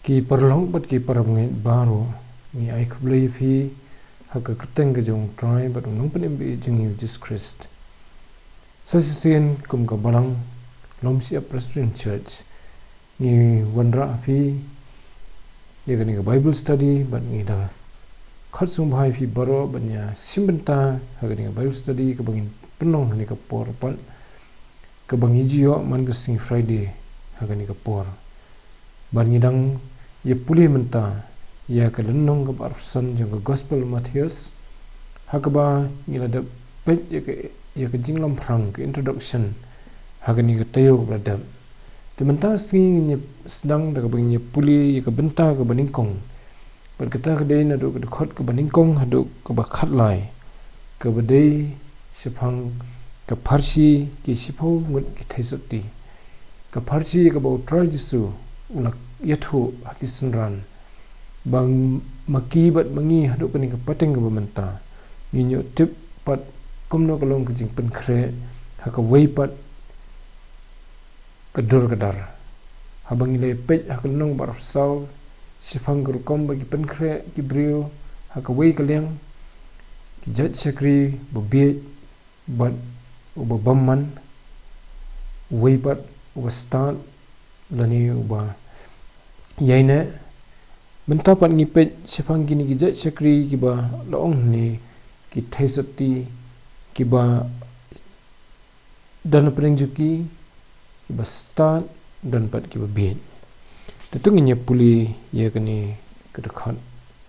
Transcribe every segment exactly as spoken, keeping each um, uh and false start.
Ki paralok bad ki parabangeit baroh, ngi ai khublei ïa phi ha ka kyrteng ka jong U Trai bad U Nongpynim ba ïeit jong ngi U Jisu Khrist. Sa shisien kum ka Balang Longsiap Presbyterian Church, ngi wanrah ha phi ïa kane ka Bible study bad ngi da khot sngewbha ïa phi baroh ban ïa shim bynta ha kane ka Bible study kaba ngin pynlong ha kane ka por pat, kaba ngi ju ïoh man ka sngi Friday ha kane ka por. Bad ngi dang ïa pule mynta ïa ka lynnong kaba arphew san jong ka Gospel Mathaios, ha kaba ngi la dep peit ïa ka, ïa ka jinglong phrang, ka introduction, ha kane ka taïew kaba la dep. Te mynta ka sngi ngin ïa sdang da kaba ngin ïa pule ïa ka bynta kaba nyngkong. Bad kata ka dei naduh ka dkhot kaba nyngkong haduh kaba khatlai, kaba dei shaphang ka pharshi ki shiphew ngut ki theisotti. Ka pharshi kaba U Trai Jisu u la ïathuh ha ki synran, ba ma ki bad ma ngi haduh kane ka pateng kaba mynta ngin ïoh tip pat kumno ka long ka jingpynkhreh ha kawei pat ka dur ka dar. Haba ngi la peit ha ka lynnong ba arphew saw, shaphang ka rukom ba ki pynkhreh ki briew ha kawei ka liang, ki jait shakri ba bieit bad uba bymman, uwei pat uba stad lane uba ïaineh. Mynta pat ngi peit shaphang kine ki jait shakri kiba la ong hangne ki theisotti, kiba don hapdeng jong ki kiba stad, don pat kiba bieit. Te to ngin ïa pule ïa kane ka dkhot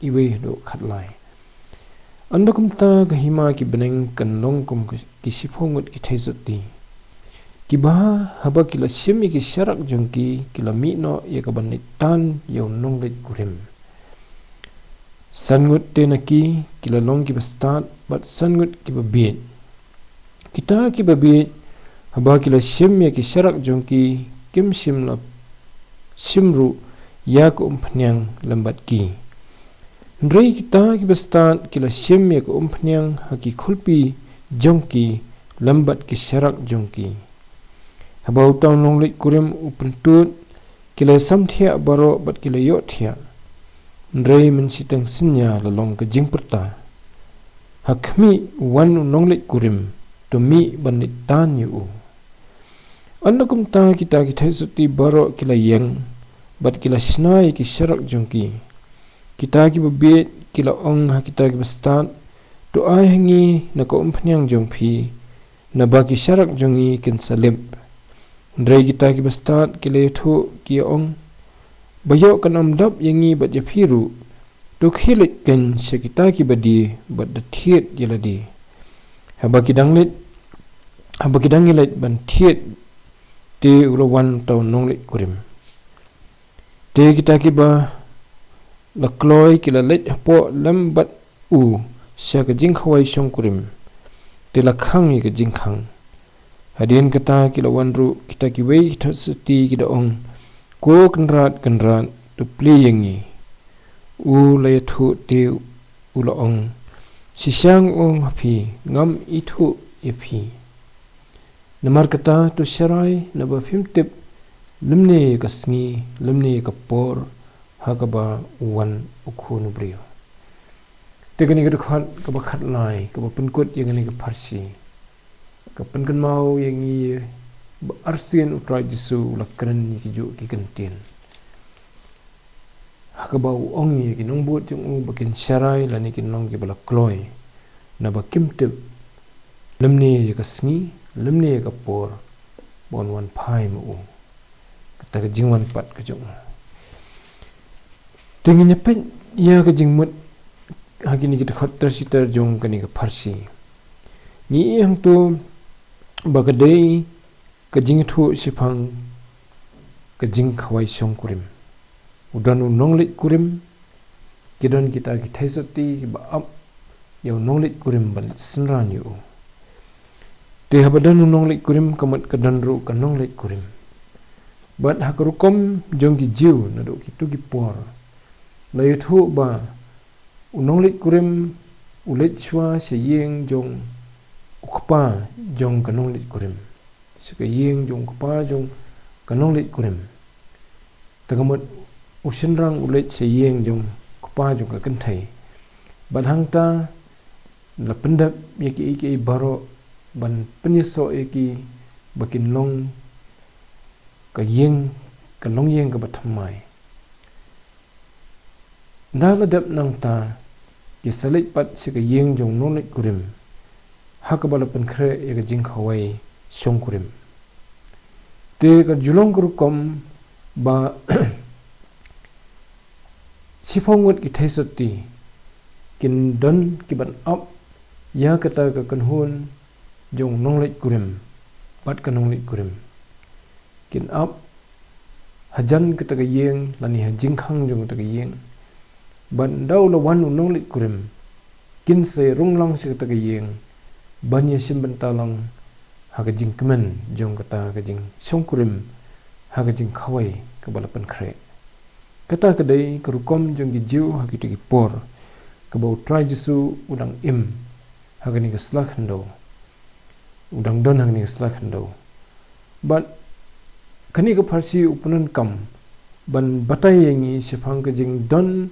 iwei haduh khatlai. Ynda kumta ka hima ki bneng kan long kum ki shiphew ngut ki theisotti, kiba haba ki la shim ïa ki sharak jong ki, ki la mih noh ïa ka ban leit tan ïa u nongleit kurim. San ngut te na ki ki la long kiba stad bad san ngut kiba bieit. Kita kiba bieit, haba ki la shim ïa ki sharak jong ki, kim shym la shim ruh ïa ka umphniang lem bad ki. Hynrei kita kiba stad ki la shim ïa ka umphniang ha ki khulpi jong ki lem bad ki sharak jong ki. Haba uta u nongleit kurim u pyntud, ki la samthiah baroh bad ki la ïohthiah. Hynrei mynshiteng synñia la long ka jingpyrta, ha khmih, wan u nongleit kurim, to mih ban leit tan ïa u. Ynda kumta kita ki theisotti baroh ki la ïeng bad ki la shna ïa ki sharak jong ki. Kita kiba bieit ki la ong ha kita kiba stad, to ai ha ngi na ka umphniang jong phi, naba ki sharak jong ngi kin sa lip. Hynrei kita kiba stad ki la ïathuh ki ïa ong, ba ïoh kan ym dap ïa ngi bad ïa phi ruh, to khie leit kein sha kita kiba die bad da thied ïa lade. Haba ki dang leit, haba ki dang ïa leit ban thied, te u la wan uta u nongleit kurim. Te kita kiba la kloi ki la leit hapoh lem bad u sha ka jingkhawai shongkurim, te la khang ïa ka jingkhang. Hadien kata ki la wan ruh kita kiwei ki theisotti ki da ong, ko Kynrad, Kynrad, to plie ïa ngi. U la ïathuh te u la ong, shisha nga ong ha phi, ngam ithuh ïa phi. Namar kata to sharai, naba phim tip lymne ïa ka sngi lymne ïa ka por ha kaba u wan u Khun u briew. Te kane ka dkhot kaba khatlai kaba pynkut ïa kane ka pharshi, ka pynkynmaw ïa ngi ba arsien U Trai Jisu u la kren ïa ki juh ki kyntien, ha kaba u ong ïa ki nongbud jong u ba kin sharai lane kin long kiba la kloi, naba kim tip lymne ïa ka sngi lymne ïa ka por ba un wan phai ma u. Kata ka jingwan pat ka jong u. Te ngin ïa peit ïa ka jingmut ha kine ki dkhot ter shi ter jong kane ka pharshi. Ngi i hangto ba ka dei ka jingïathuh shaphang ka jingkhawai shongkurim. U don u nongleit kurim, ki don kita ki theisotti kiba ap ïa u nongleit kurim ban leit synran ïa u. Te haba don u nongleit kurim, ka mut ka don ruh ka nongleit kurim. Bad ha ka rukom jong ki Jiw naduh kito ki por, la ïathuh ba u nongleit kurim u leit shuwa sha ïing jong u kpa jong ka nongleit kurim, sha ka ïing jong u kpa jong ka nongleit kurim. Te ka mut u shynrang u leit sha ïing jong u kpa jong ka kynthei. Bad hangta la pyndep ïa kiei kiei baroh ban pynïasoh ïa ki ba kin long ka ïing, ka longïing kaba thymmai. Nda la dep nangta, ki sa leit pat sha ka ïing jong u nongleit kurim ha kaba la pynkhreh ïa ka jingkhawai shongkurim. Te ka ju long ka rukom ba shiphew ngut ki theisotti kin don ki ban ap ïa kata ka kynhun jong u nongleit kurim bad ka nongleit kurim. Kin ap hajan kata ka ïing lane ha jingkhang jong kata ka ïing. Bad nda u la wan u nongleit kurim, kin sa ïarung lang sha kata ka ïing ban ïashim bynta lang ha ka jingkmen jong kata ka jingshongkurim ha ka jingkhawai kaba la pynkhreh. Kata ka dei ka rukom jong ki Jiw ha kito ki por kaba u Trai Jisu u dang im ha kane ka sla khyndew. U dang don ha kane ka sla khyndew. Bad kane ka pharshi u pyndonkam ban batai ïa ngi shaphang ka jingdon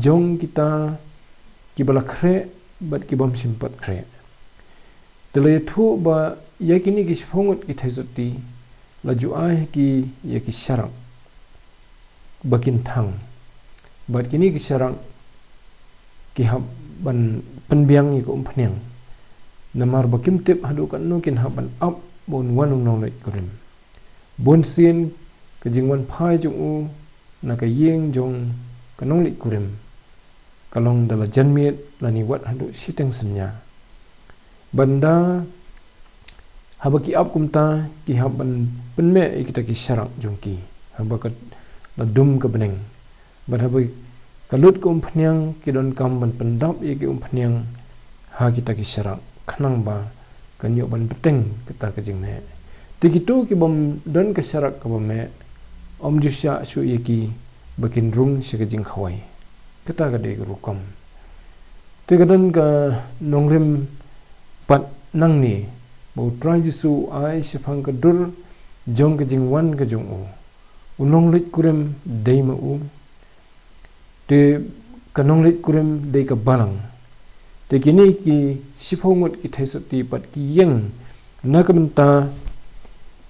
jong kita kiba la khreh bad ki bym shym pat khreh. Te la ïathuh ba ïa kine ki shiphew ngut ki theisotti la ju ai ha ki ïa ki sharak ba kin thang. Bad kine ki sharak ki hap ban pynbiang ïa ka umphniang. Namar ba kim tip haduh katno kin hap ban ap ba un wan u nongleit kurim. Bun sien ka jingwan phai jong u na ka ïing jong ka nongleit kurim ka long da la janmiet lane wat haduh shiteng synñia. Bad nda haba ki ap kumta, ki hap ban pynmeh ïa kita ki sharak jong ki haba ka la dum ka bneng. Bad haba ka lut ka umphniang, ki donkam ban pyndap ïa ki umphniang ha kita ki sharak khnang ba kan ïoh ban bteng kata ka jingmeh. Te kito ki bym don ka sharak kaba meh, ym ju shah shuh ïa ki ba kin rung sha ka jingkhawai. Kata ka dei ka rukom. Te ka don ka nongrim pat nangne ba u Trai Jisu u ai shaphang ka dur jong ka jingwan ka jong u. U nongleit kurim dei ma u. Te ka nongleit kurim dei ka balang. Te kine ki shiphew ngut ki theisotti pat ki ïeng na ka bynta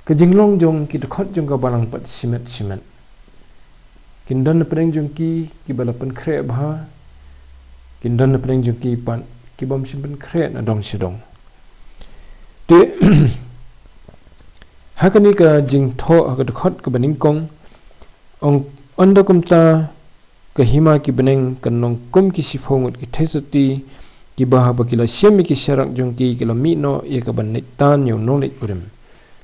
ka jinglong jong ki dkhot jong ka balang pat shimet shimet. Kin don na pdeng jong ki kiba la pynkhreh bha, kin don na pdeng jong ki pat ki bym shym pynkhreh na dong sha dong. Te ha kane ka jingthoh ha ka dkhot kaba nyngkong, ong, ynda kumta ka hima ki bneng kan long kum ki shiphew ngut ki theisotti, kiba haba ki la shim ïa ki sharak jong ki, ki la mih noh ïa ka ban leit tan ïa u nongleit kurim.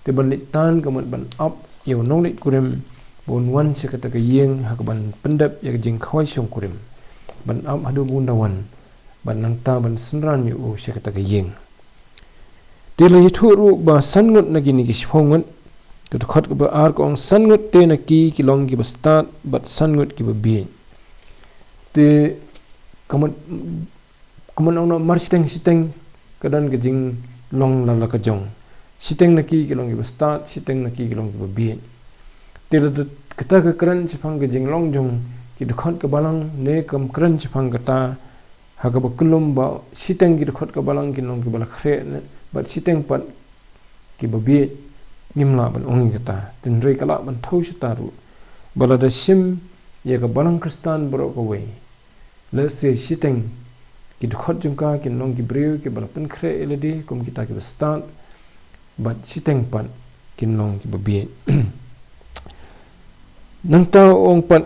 Te ban leit tan ka mut ban ap ïa u nongleit kurim ba un wan sha kata ka ïing ha ka ban pyndep ïa ka jingkhawai shongkurim, ban ap haduh ba un da wan, ban nangta ban synran ïa u sha kata ka ïing. Te la ïathuh ruh ba san ngut na kine ki shiphew ngut, ka dkhot kaba ar ka ong, san ngut te na ki ki long kiba stad bad san ngut kiba bieit. Te ka mut, ka mut ong noh, mar shiteng shiteng ka don ka jinglong la la ka jong. Shiteng na ki ki long kiba stad, shiteng na ki ki long kiba bieit. Te la kata ka kren shaphang ka jinglong jong ki dkhot ka balang, ne kam kren shaphang kata ha kaba kyllum ba shiteng ki dkhot ka balang kin long kiba la khreh ne, bad shiteng pat kiba bieit? Ngim lah ban ong ïa kata. Hynrei ka lah ban thew shata ruh ba lada shim ïa ka balang Khristan baroh kawei, lehse shiteng ki dkhot jong ka kin long ki briew kiba la pynkhreh ïa lade kum kita kiba stad, bad shiteng pat kin long kiba bieit. Nangta u ong pat,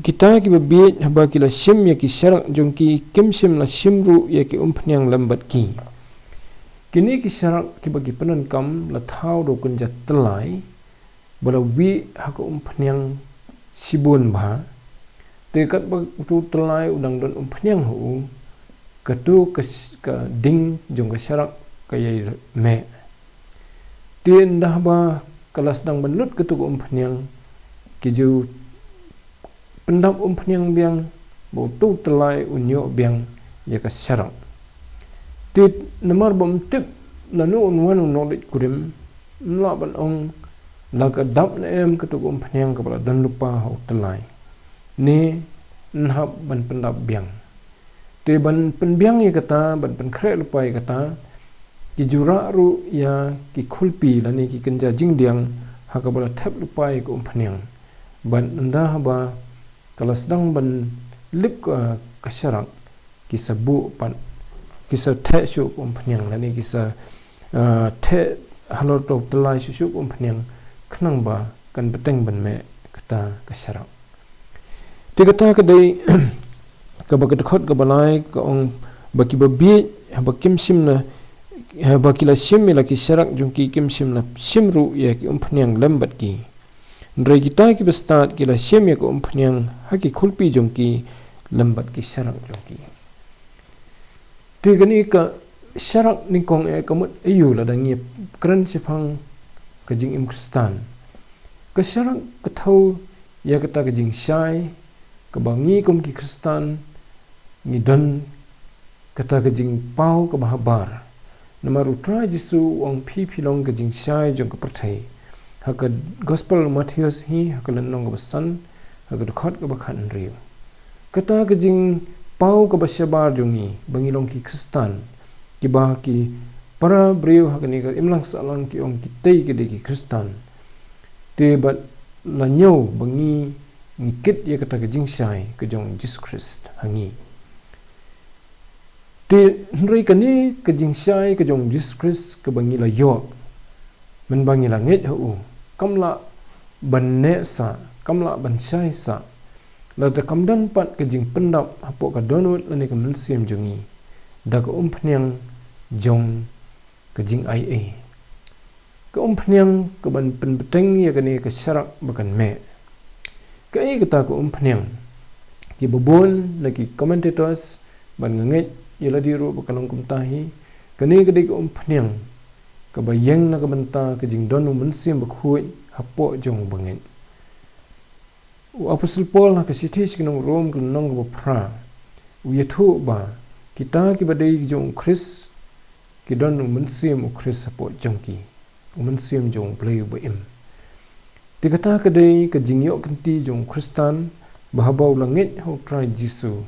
kita kiba bieit haba ki la shim ïa ki sharak jong ki, kim shym la shim ruh ïa ki umphniang lem bad ki. Kine ki sharak kiba ki pyndonkam la thaw da u kynja tyllai ba la wieh ha ka umphniang shibun bha. Te katba utu u tyllai u dang don umphniang ha u, katu ka sh-, ka ding jong ka sharak ka ïai meh. Te ynda haba ka la sdang ban lut katu ka umphniang, ki ju pyndap umphniang biang ba utu u tyllai un ïoh biang ïa ka sharak. Te namar ba ym tip lano un wan u nongleit kurim, ym lah ban ong la ka dap ne em katu ka umphniang kaba la don lypa ha u tyllai. ne yn hap ban pyndap biang. Te ban pynbiang ïa kata, ban pynkhreh lypa ïa kata, ki ju rah ruh ïa ki khulpi lane ki kynja jingdiang ha kaba la thep lypa ïa ka umphniang. Bad ynda haba ka la sdang ban lip ka, ka sharak, ki sa buh pat, ki sa theh shuh ka umphniang lane ki sa, ah, theh halor to tylli shuh shuh ka umphniang, khnang ba kan bteng ban meh kata ka sharak. Te kata ka dei kaba ka dkhot kaba lai ka ong, ba kiba bieit haba kim shym la, haba ki la shim ïa la ki sharak jong ki, kim shym la shim ruh ïa ki umphniang lem bad ki. Hynrei kita kiba stad ki la shim ïa ka umphniang ha ki khulpi jong ki lem bad ki sharak jong ki. Te kane ka sharak nyngkong eh ka mut aïu lada ngi kren shaphang ka jingim Khristan? Ka sharak ka thew ïa kata ka jingshai kaba ngi kum ki Khristan ngi don, kata ka jingpaw kaba habar. Namar U Trai Jisu u ong, phi phi long ka jingshai jong ka pyrthei. Ha ka Gospel Mathaios hi, ha ka lynnong kaba san, ha ka dkhot kaba khathynriew. Kata ka jingpaw kaba shabar jong ngi ba ngi long ki Khristan, kiba ki para briew ha kane ka imlang sahlang ki ong kitei ki dei ki Khristan. Te bad la ñiew ba ngi, ngi kit ïa kata ka jingshai ka jong Jisu Khrist ha ngi. Te hynrei kane ka jingshai ka jong Jisu Khrist kaba ngi la ïoh, mynba ngi la ngeit ha u, kam lah ban neh sah, kam lah ban shai sah lada kam don pat ka jingpyndap hapoh ka dohnud lane ka mynsiem jong ngi da ka umphniang jong ka jingaiei. Ka umphniang kaban pynbteng ïa kane ka sharak ba kan meh. Kaei kata ka umphniang? Kiba bun na ki commentators, bad nga ngeit ïa lade ruh ba ka long kumta hi, kane ka dei ka umphniang kaba ïeng na ka bynta ka jingdon U Mynsiem Bakhuid hapoh jong u bangeit. U Apostol Paul ha ka shithi sha ki nong Rom ka lynnong kaba phra, u ïathuh ba kita kiba dei ki jong U Khrist ki don U Mynsiem U Khrist hapoh jong ki, U Mynsiem jong U Blei uba im. Te kata ka dei ka jingïoh kynti jong u Khristan, ba haba u la ngeit ha U Trai Jisu,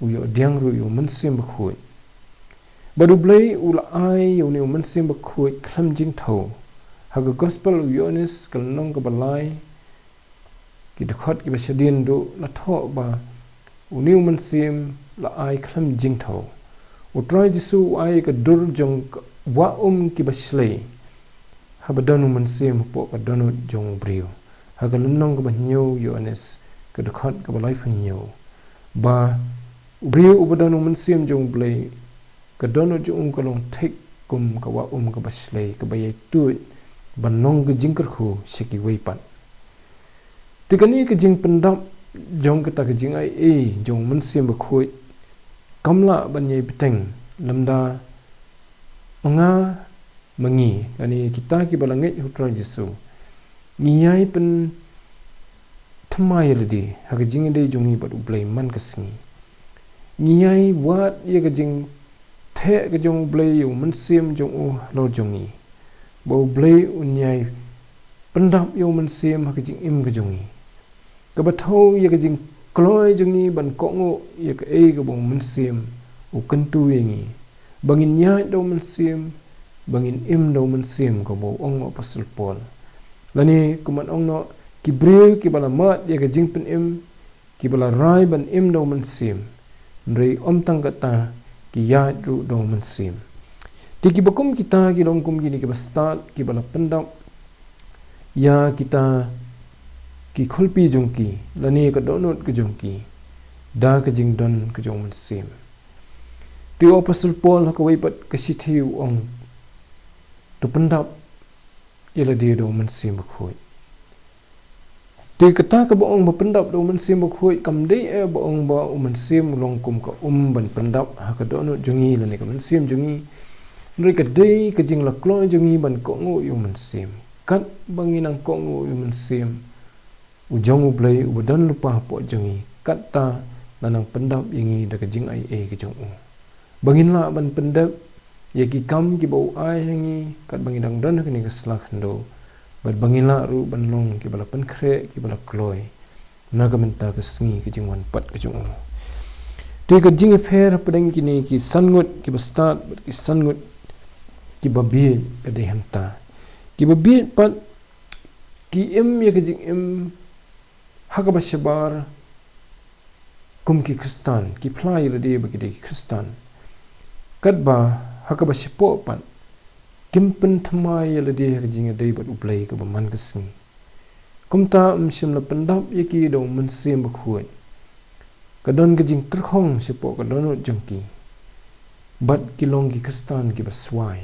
u ïoh pdiang ruh ïa U Mynsiem Bakhuid. Bad U Blei u la ai ïa une U Mynsiem Bakhuid khlem jingthew. Ha ka Gospel u Ïoannis ka lynnong kaba lai, ki dkhot kiba shadien duh la thoh ba une U Mynsiem la ai khlem jingthew. U Trai Jisu u ai ka dur jong ka wah um kiba shlei haba don U Mynsiem hapoh ka dohnud jong u briew. Ha ka lynnong kaba hynñiew Ïoannis ka dkhot kaba laiphew hynñiew, ba u briew uba don U Mynsiem jong U Blei, ka dohnud jong u ka long thik kum ka wah um kaba shlei kaba ïai tuid ban long ka jingkyrkhu sha kiwei pat. Te kane ka jingpyndap jong kata ka jingaiei jong U Mynsiem Bakhuid kam lah ban ïai bteng lymda ma nga ma ngi, lane kita kiba la ngeit ha U Trai Jisu, ngi ïai pynthymmai ïa lade ha ka jingïadei jong ngi bad U Blei man ka sngi. Ngi ïai wad ïa ka jingtheh ka jong U Blei ïa U Mynsiem jong u halor jong ngi, ba U Blei un ïai pyndap ïa U Mynsiem ha ka jingim ka jong ngi. Kaba thew ïa ka jingkloi jong ngi ban kohnguh ïa kaei kaba U Mynsiem u kyntu ïa ngi, ba ngin ïaid da U Mynsiem, ba ngin im da U Mynsiem, kaba u ong u Apostol Paul. Lane kumba ong noh, ki briew kiba la mad ïa ka jingpynim, kiba la rai ban im da U Mynsiem, hynrei ym tang kata, ki ïaid ruh da U Mynsiem. Te kiba kum kita ki long kum kine kiba stad, kiba la pyndap ïa kita ki khulpi jong ki, lane ka dohnud ka jong ki, da ka jingdon ka jong U Mynsiem. Te u Apostol Paul ha kawei pat ka shithi u ong, to pyndap ïa lade da U Mynsiem Bakhuid. Te kata kaba ong ba pyndap da U Mynsiem Bakhuid kam dei eh ba ong ba U Mynsiem u long kum ka um ban pyndap ha ka dohnud jong ngi lane ka mynsiem jong ngi. Hynrei ka dei ka jinglakloi jong ngi ban kohnguh ïa U Mynsiem. Katba ngi nang kohnguh ïa U Mynsiem u jong U Blei uba don lypa hapoh jong ngi, katta la nang pyndap ïa ngi da ka jingaiei ka jong u. Ba ngin lah ban pyndep ïa ki kam kiba u ai ha ngi katba ngi dang don ha kane ka sla khyndew. Bad ba ngin lah ruh ban long kiba la pynkhreh, kiba la kloi. na ka bynta ka sngi ka jingwan pat ka jong u. Te ka jingïapher hapdeng kine ki san ngut kiba stad bad ki san ngut kiba bieit ka dei hangta. Kiba bieit pat ki im ïa ka jingim ha kaba shabar kum ki Khristan, ki phla ïa lade ba ki dei ki Khristan. Katba ha kaba shapoh pat kim pynthymmai ïa lade ha ka jingïadei bad U Blei kaba man ka sngi. Kumta ym shym la pyndap ïa ki da U Mynsiem Bakhuid. Ka don ka jingtyrkhong shapoh ka dohnud jong ki. Bad ki long ki Khristan kiba swai.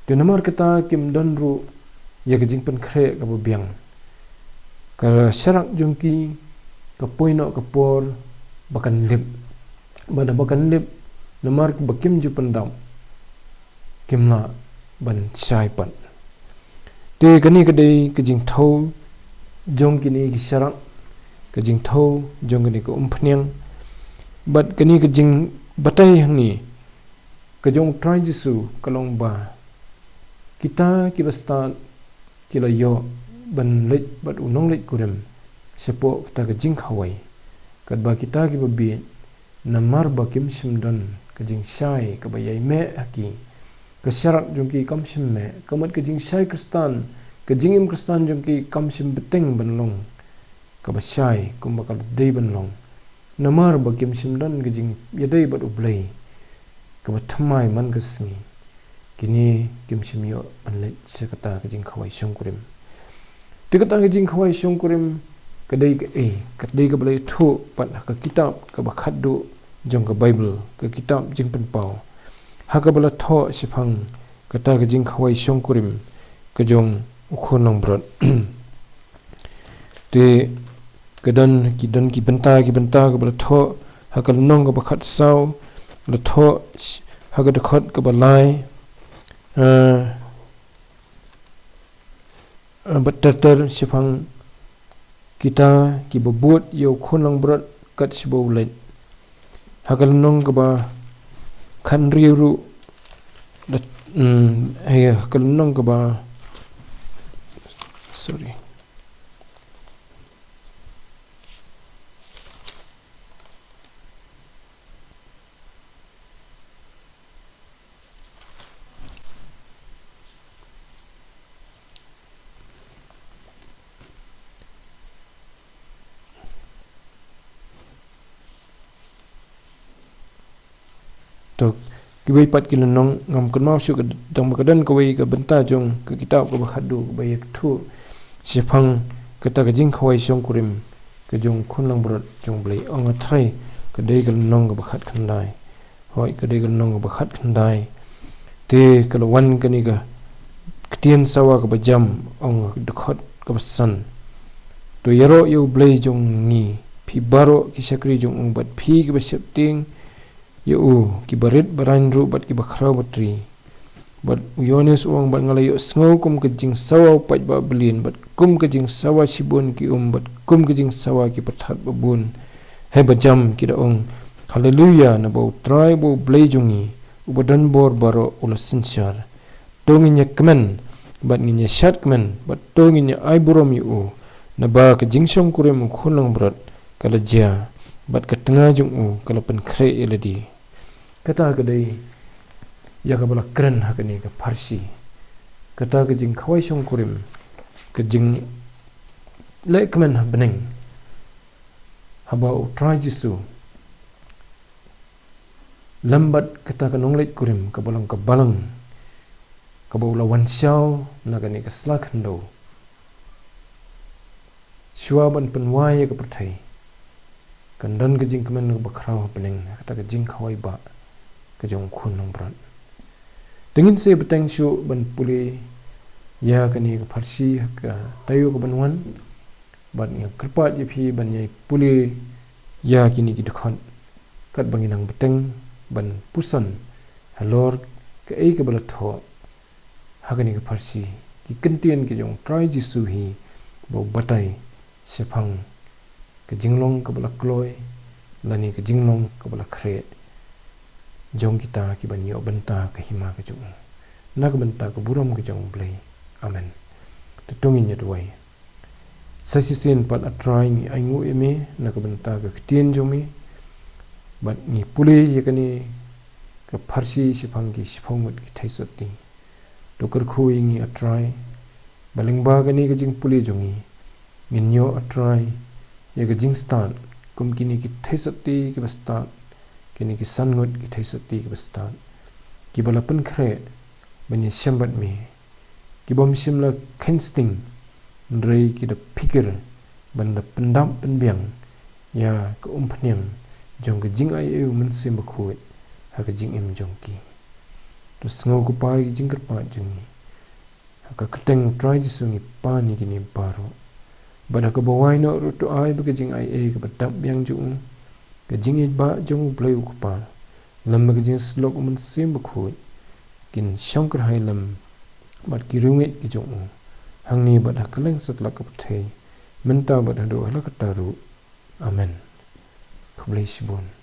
Te namar kata kim don ruh ïa ka jingpynkhreh kaba biang. Ka sharak jong ki ka poi noh ka por ba kan lip. Bad haba kan lip, namar ba kim ju pyndap, kim lah ban shai pat. Te kane ka dei ka jingthew jong kine ki sharak, ka jingthew jong kane ka umphniang. Bad kane ka jingbatai hangne ka jong U Trai Jisu ka long ba kita kiba stad ki la ïoh ban leit bad u nongleit kurim shapoh kata ka jingkhawai. Katba kita kiba bieit, namar ba kim shym don ka jingshai kaba ïai meh ha ki, ka sharak jong ki kam shym meh, ka mut ka jingshai Khristan, ka jingim Khristan jong ki kam shym bteng ban long kaba shai kumba ka dei ban long. Namar ba kim shym don ka jingïadei bad U Blei kaba thymmai man ka sngi, kine kim shym ïoh ban leit sha kata ka jingkhawai shongkurim. Te kata ka jingkhawai shongkurim ka dei kaei? Ka dei kaba la ïathuh pat ha ka kitab kaba khatduh jong ka Baibl, ka kitab Jingpynpaw, ha kaba la thoh shaphang kata ka jingkhawai shongkurim ka jong u khun langbrot. Te ka don ki, don ki bynta, ki bynta kaba la thoh ha ka lynnong kaba khatsaw, la thoh sh-, ha ka dkhot kaba lai, eh, eh, bad ter ter shaphang kita kiba bud ïa u khun langbrot kat shaba u leit. Ha ka lynnong kaba khathynriew ruh, da, mm, eh, ha ka lynnong kaba, sorry. To, kiwei pat ki lynnong ngam kynmaw shuh ka, tang ba ka don kawei ka bynta jong ka kitab kaba khatduh kaba ïathuh shaphang kata ka jingkhawai shongkurim ka jong u khun langbrot jong U Blei. Ong, nga tharai ka dei ka lynnong kaba khatkhyndai. Hooid, ka dei ka lynnong kaba khatkhyndai. Te ka la wan kane ka ktien sawa kaba jam, ong, dkhot kaba san. To ïaroh ïa U Blei jong ngi, phi baroh ki shakri jong u, bad phi kiba sheptieng ïa u, kiba rit baraiñ ruh bad kiba khraw batri. Bad u Ïoannis u ong, bad nga la ïohsngew kum ka jingsawa u paidbah byllieng, bad kum ka jingsawa shibun ki um, bad kum ka jingsawa ki pyrthat babun. Hei ba jam ki da ong, Haleluïa, naba U Trai uba U Blei jong ngi, uba don bor baroh u la synshar. To ngin ïa kmen, bad ngin ïa shad kmen, bad to ngin ïa ai burom ïa u, naba ka jingshongkurim u khun langbrot ka la jia, bad ka tnga jong u ka la pynkhreh ïa lade. Kata ka dei ïa kaba la kren ha kane ka pharshi. Kata ka jingkhawai shongkurim, ka jinglehkmen ha bneng, haba U Trai Jisu lem bad kata ka nongleit kurim kaba long ka balang, kaba u la wan shaw na kane ka sla khyndew. Shuwa ban pynwai ïa ka pyrthei, kan don ka jingkmen kaba khraw ha bneng, kata ka jingkhawai bah ka jong u khun langbrot. Te ngin sa bteng shuh ban pule ïa kane ka pharshi ha ka taïew kaban wan, bad nga kyrpad ïa phi ban ïai pule ïa kine ki dkhot, katba ngin nang bteng ban puson halor kaei kaba la thoh ha kane ka pharshi, ki kyntien ki jong U Trai Jisu hi ba u batai shaphang ka jinglong kaba la kloi, lane ka jinglong kaba la khreh jong kita kiban ïoh bynta ka hima ka jong u, na ka bynta ka burom ka jong U Blei. Amen. To ngin ïa duwai. Sa shisien pat, A Trai, ngi ainguh ïa me na ka bynta ka ktien jong me, bad ngi pule ïa kane ka pharshi shaphang ki shiphew ngut ki theisotti. To kyrkhu ïa ngi, A Trai, ba lyngba kane ka jingpule jong ngi, ngin ïoh, A Trai, ïa ka jingstad kum kine ki theisotti kiba stad, kine ki san ngut ki theisotti kiba stad, kiba la pynkhreh ban ïashem bad me, ki bym shym la kheiñ sting, hynrei ki da phikir ban da pyndap pynbiang ïa ka umphniang jong ka jingai ei u Mynsiem Bakhuid ha ka jingim jong ki. To sngew, Kpa, ïa ki jingkyrpad jong ngi. Ha ka kyrteng U Trai Jisu ngi pan ïa kine baroh. Bad ha kaba wai noh ruh, to ai ba ka jingai ei kaba dap biang jong u, ka jingïeit ba jong U Blei U Kpa, lem bad ka jingsyllok U Mynsiem Bakhuid, kin shong kyrhai lem bad ki riewngeit ki jong u, hangne bad ha kylleng satlak ka pyrthei, mynta bad haduh katta ruh. Amen. Khublei shibun.